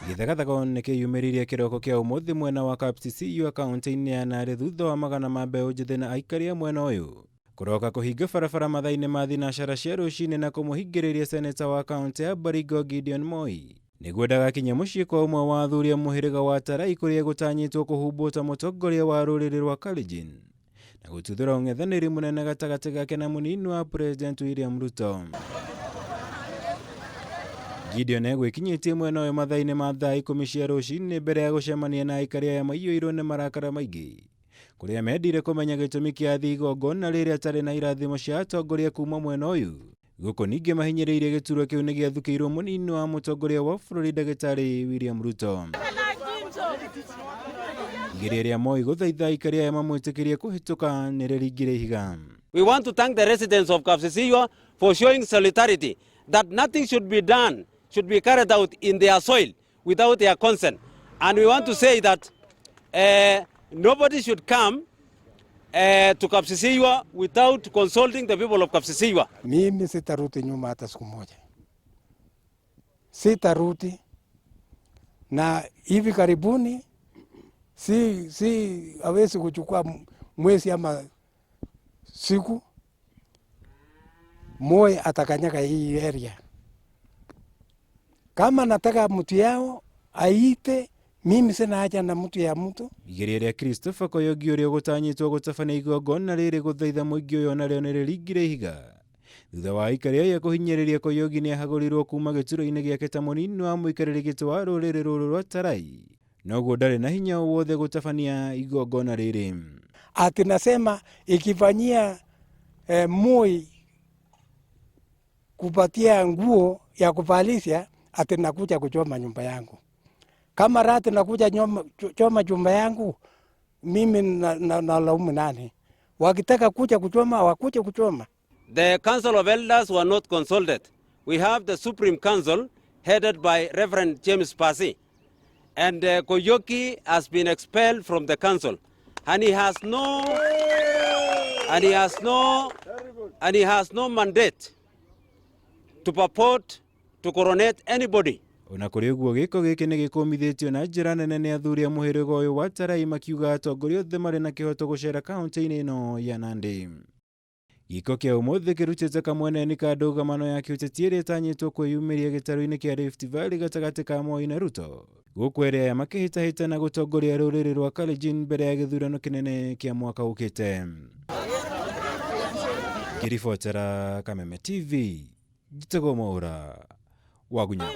Gĩthagathago nĩ kĩyumĩririe kĩroko kĩa ũmũthĩ mwena wa Kapsisiywa kaũntĩ-inĩ ya Narĩ thutha wa magana ma mbeũ njĩthĩ na aikari a mwena ũyũ kũroka kũhinga barabara mathaa-inĩ ma thinacara cia rũcinĩ na kũmũhingĩrĩria seneta wa kaũntĩ ya Baringo Gideon Moi nĩguo ndagakinye mũciĩ kwa ũmwe wa athuri a mũhĩrĩga wa Tarai kũrĩa gũtanyĩtwo kũhumbwo ta mũtongoria wa rũrĩrĩ rwa Kalenjin na gũtuthũra ũng'ethanĩri mũnene gatagatĩ gake na mũnini wa President William Ruto. Gideon egwĩkinyĩtie mwena ũyũ mathaa-inĩ ma thaa 10 cia rũcinĩ mbere ya gũcemania na aikari aya maiyũirwo nĩ marakara maingĩ kũrĩa mendire kũmenya gĩtũmi kĩa athii igongona rĩrĩa atarĩ na irathimo cia atongoria kuma mwena ũyũ. Gũkũ ningĩ mahinyĩrĩirie gĩturwa kĩu nĩ gĩathukĩirwo mũnini wa mũtongoria wa bũrũri ndagĩtarĩ William Ruto. Igeria rĩa Moi gũthaitha aikari aya mamwĩtĩkĩrie kũhĩtũka nĩ rĩringire ihiga. We want to thank the residents of Kapsisiywa for showing solidarity that nothing should be done, should be carried out in their soil without their consent. And we want to say that nobody should come to Kapsisiywa without consulting the people of Kapsisiywa. Mimi sitarudi nyuma hata siku moja, sitarudi. Na hivi karibuni si hawezi kuchukua mwezi ama siku, Moi atakanyaga hii area. Kama nataka mtu yao aite, mimi sina haja na mtu ya mtu. Igeria rĩa Christopher Koyogi ũrĩa ũgũtanyĩtwo gũtabania igongona rĩrĩ gũthaitha mũingĩ ũyũ onarĩo nĩ rĩringire ihiga. Thutha wa aikari aya kũhinyĩrĩria Koyogi nĩ ahagũrirwo kuma gĩturwa-inĩ gĩake ta mũnini wa mũikarĩri gĩtĩ wa rũrĩrĩ rũrũ rwa Tarai. Noguo ndarĩ na hinya o wothe gũtabania igongona rĩrĩ. Ati nasema ikifanyia Moi kupatia nguo ya kuvalisha, ati nakuja kuchoma nyumba yangu. Kama rati nakuja choma nyumba yangu, mimi na laumu nani? Wakitaka kuja kuchoma, wakuje kuchoma. The Council of Elders were not consulted. We have the Supreme Council headed by Reverend James Pasi. And Koyoki has been expelled from the council. And he has no mandate to purport to coronate anybody. Ona kũrĩ ũguo gĩko gĩkĩ nĩ gĩkũmithĩtio na njĩra nene nĩ athuri a mũhĩrĩga ũyũ wa Tarai makiuga atongoria othe marĩ na kĩhoto gũcera kaũntĩ-inĩ ĩno ya Nandi. Gĩko kĩa ũmũthĩ kĩrutĩte kamweneni ka ndũgamano ya kĩũteti ĩrĩa ĩtanyĩtwo kwĩyumĩria gĩtarũ-inĩ kĩa Rift Valley gatagatĩ ka Moi na Ruto. Gũkũ erĩ aya makĩhĩtahĩtana gũtongoria rũrĩrĩ rwa Kalenjin mbere ya gĩthurano kĩnene kĩa mwaka ũkĩte. Ngĩribotera Kameme TV, njĩtagwo Mwaũra Wagunya.